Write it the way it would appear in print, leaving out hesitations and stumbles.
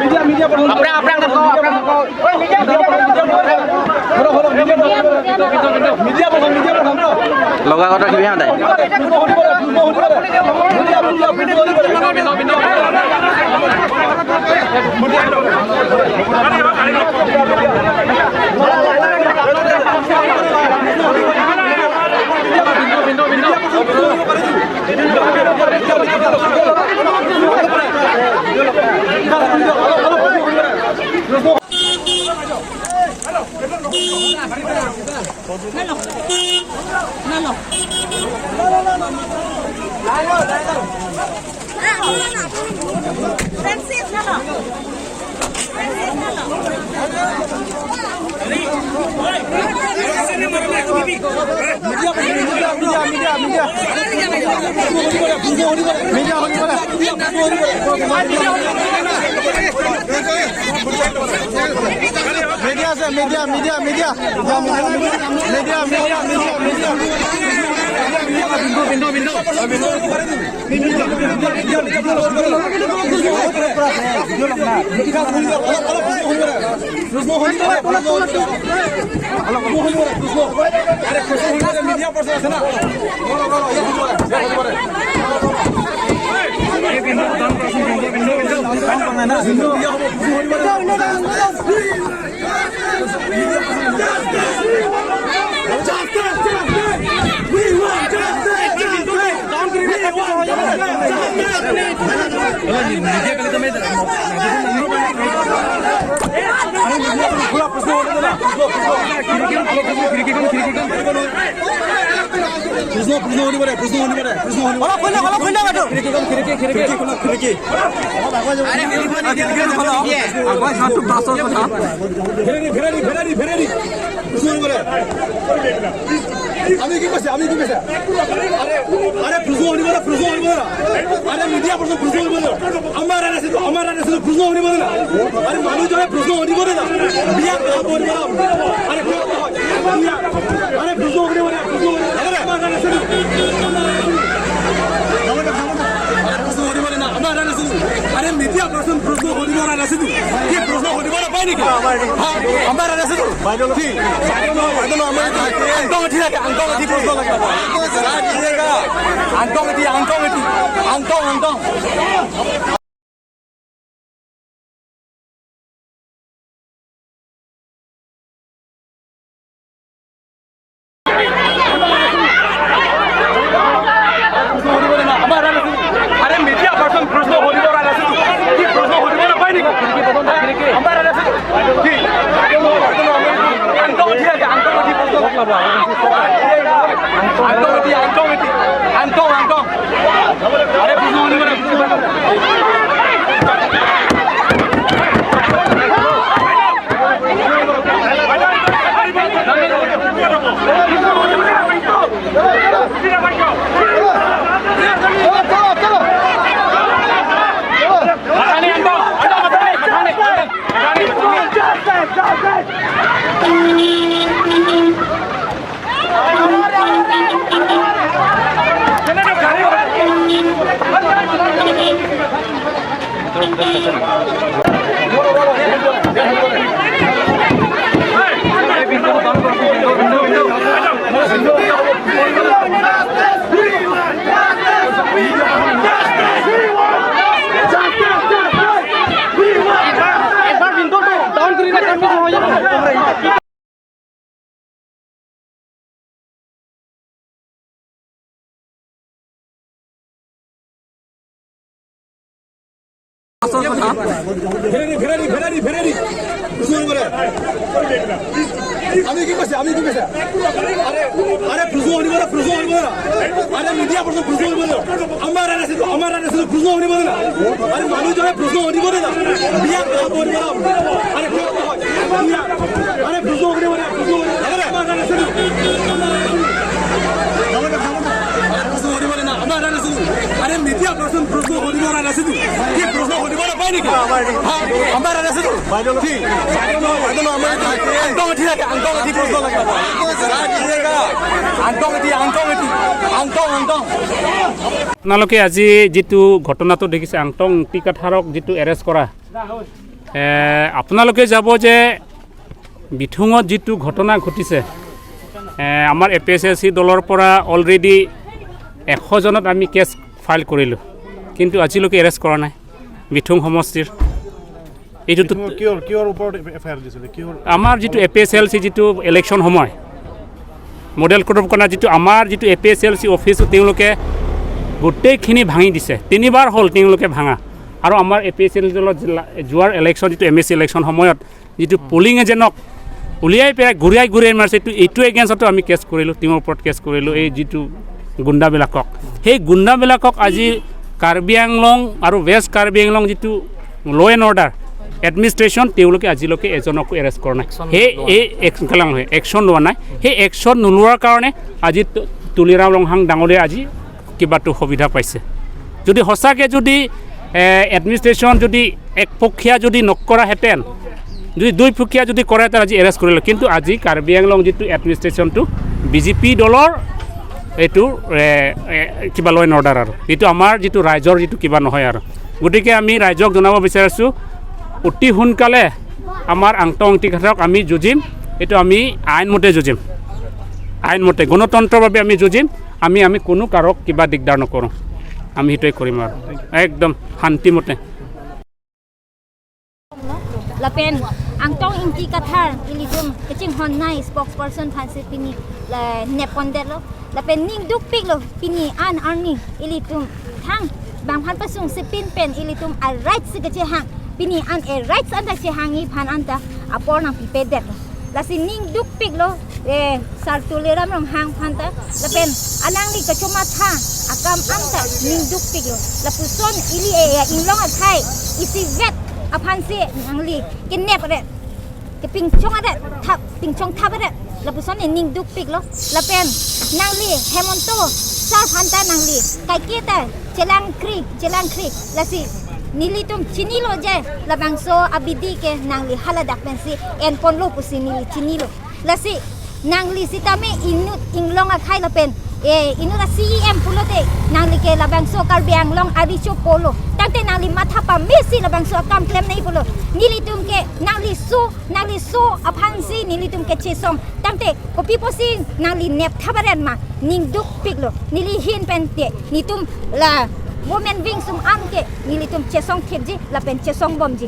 Media media media media লগা কথা কিবা নাই। Media আছে, media media media media media media media. আমি কি কৈছে, আমি কি কৈছে? আৰে আৰে প্ৰশ্ন শুনিব না, প্ৰশ্ন শুনিব না। আৰে মিডিয়া প্ৰশ্ন, প্ৰশ্ন শুনিব না। আমাৰ আছিলো, আমাৰ আছিলো, প্ৰশ্ন শুনিব না। আৰে মানুহজনে প্ৰশ্ন শুনিব না, বিয়া কথা শুনিব না। আৰে আৰে প্ৰশ্ন শুনিব না, প্ৰশ্ন আমাৰ আছিলো, প্ৰশ্ন শুনিব না, আমাৰ আছিলো। আৰে মিডিয়া প্ৰশ্ন, প্ৰশ্ন শুনিব নাছিলো। কি প্ৰশ্ন শুনিব নাপায় নেকি? আমাৰ আছিলো কি আংকং উঠি লাগে, আংকং উঠি প্ৰশ্ন লাগে, আংকং উঠি, আংকং উঠি, আংকং আংকং। আৰে মিডিয়া পাৰ্চন প্ৰশ্ন সুধিব নাছিলো। কি প্ৰশ্ন সুধিব নাপায় নেকি? আমাৰ আছিলো কি আংকং উঠি লাগে, আংকং উঠি প্ৰশ্ন, আংকং উঠি, আংকং উঠি, আংকং আংকং। আৰে প্ৰশ্ন সুধিব না। আমি কি কৈছে, আমি কি কৈছে? আৰে আৰে প্ৰশ্ন শুনিব না, প্ৰশ্ন শুনিব না। আৰে মিডিয়া প্ৰশ্ন, প্ৰশ্ন শুনিব না। আমাৰ আছিলো, আমাৰ আছিলো, প্ৰশ্ন শুনিব না। আৰে মানুহজনে প্ৰশ্ন শুনিব না, বিয়া কথা শুনিব না। আৰে আৰে প্ৰশ্ন শুনিব না, প্ৰশ্ন আমাৰ আছিলো, প্ৰশ্ন শুনিব না, আমাৰ আছিলো। আৰে মিডিয়া প্ৰশ্ন, প্ৰশ্ন শুনিব নাছিলো। কি প্ৰশ্ন সুধিব নাপায়? নেকি? আমাৰ আছে কি আংটং উঠি লাগে, আংটং উঠি প্ৰশ্ন লাগে, আংটং উঠি, আংটং উঠি, আংটং আংটং। আপোনালোকে আজি যিটো ঘটনাটো দেখিছে, আংটং টিকাথাৰক যিটো এৰেষ্ট কৰা, আপোনালোকে যাব যে বিথুঙত যিটো ঘটনা ঘটিছে, আমাৰ A P S L C দলৰ পৰা অলৰেডি 100জনত আমি কেছ ফাইল কৰিলোঁ, কিন্তু আজিলৈকে এৰেষ্ট কৰা নাই বিথুং সমষ্টিৰ এইটোতো। কিহৰ ওপৰত এফ I R দিছিলে, কিহৰ? আমাৰ যিটো A P S L C যিটো ইলেকশ্যন সময় মডেল কোড অফ কণ্ডাক্ট, যিটো আমাৰ যিটো A P S L C office, তেওঁলোকে গোটেইখিনি ভাঙি দিছে। তিনিবাৰ হ'ল তেওঁলোকে ভাঙা। আৰু আমাৰ এ পি এছ এল দলত যোৱাৰ ইলেকশ্যন যিটো এম এছ চি ইলেকশ্যন সময়ত যিটো পলিং এজেণ্টক উলিয়াই পেলাই ঘূৰাই ঘূৰাই মাৰিছে, এইটো এগেইনষ্টতো আমি কেছ কৰিলোঁ, তেওঁৰ ওপৰত কেছ কৰিলোঁ। এই যিটো গুণ্ডাবিলাকক, সেই গুণ্ডাবিলাকক আজি কাৰ্বি আংলং আৰু ৱেষ্ট কাৰ্বি আংলং যিটো ল' এণ্ড অৰ্ডাৰ এডমিনিষ্ট্ৰেশ্যন, তেওঁলোকে আজিলৈকে এজনকো এৰেষ্ট কৰা নাই। সেই এই নহয়, একশ্যন লোৱা নাই। সেই একশ্যন নোলোৱাৰ কাৰণে আজি তুলিৰাম ৰংহাং ডাঙৰীয়া আজি কিবাটো সুবিধা পাইছে। যদি সঁচাকৈ যদি এডমিনিষ্ট্ৰেশ্যন যদি একপক্ষীয়া যদি নকৰাহেঁতেন, যদি দুইপক্ষীয়া যদি কৰাহেঁতেন, আজি এৰেষ্ট কৰিলে। কিন্তু আজি কাৰ্বি আংলং যিটো এডমিনিষ্ট্ৰেশ্যনটো বিজেপি দলৰ এইটো এ, এ, কিবা ল এণ্ড অৰ্ডাৰ আৰু এইটো আমাৰ যিটো ৰাইজৰ যিটো কিবা নহয় আৰু। গতিকে আমি ৰাইজক জনাব বিচাৰিছোঁ, অতি সোনকালে আমাৰ আংটং টিকাথক আমি যুঁজিম। এইটো আমি আইনমতে যুঁজিম, আইনমতে গণতন্ত্ৰৰ বাবে আমি যুঁজিম। আমি কোনো কাৰক কিবা দিগদাৰ নকৰোঁ, আমি সেইটোৱে কৰিম আৰু একদম শান্তিমতে। Lapen angtong ingti kathar ilitum kaching hon nai spokesperson phansi pini la nepon det lo lapen ning duk pik lo pini an arni ilitum thang bang phan pasung sipin pen ilitum a right si kache hang pini an a rights anta che hangi phan anta apor nang pi pe det lo la si ning duk pik lo e sar tuleram rong hang phan ta lapen anang li kachuma tha akam anta ning duk pik lo la puson ili e inglong a thai isi vet aphan si nang li kin nep re ke ping chong ada thap ping chong thap ada la puson ni ning duk pik lo la pen nang li hemonto sa phan ta nang li kai ki ta chelang creek chelang creek la si nili tum chini lo je la bang so abidi ke nang li haladak pen si en pon lo pusi nili chini lo la si nang li sitame inut inglong a khai la pen e inu la CEM pulo te nang li ke la bang so karbi anglong ari cho polo tangte nang li matha pa mesi la bang so kam klem nei pulo nili tum ke nang li su aphan si nili tum ke chesong tangte kopi posi nang li nep thabaren ma ning duk pik lo nili hin pen te ni tum la women wing sum am ke nili tum chesong thep ji la pen chesong bom ji.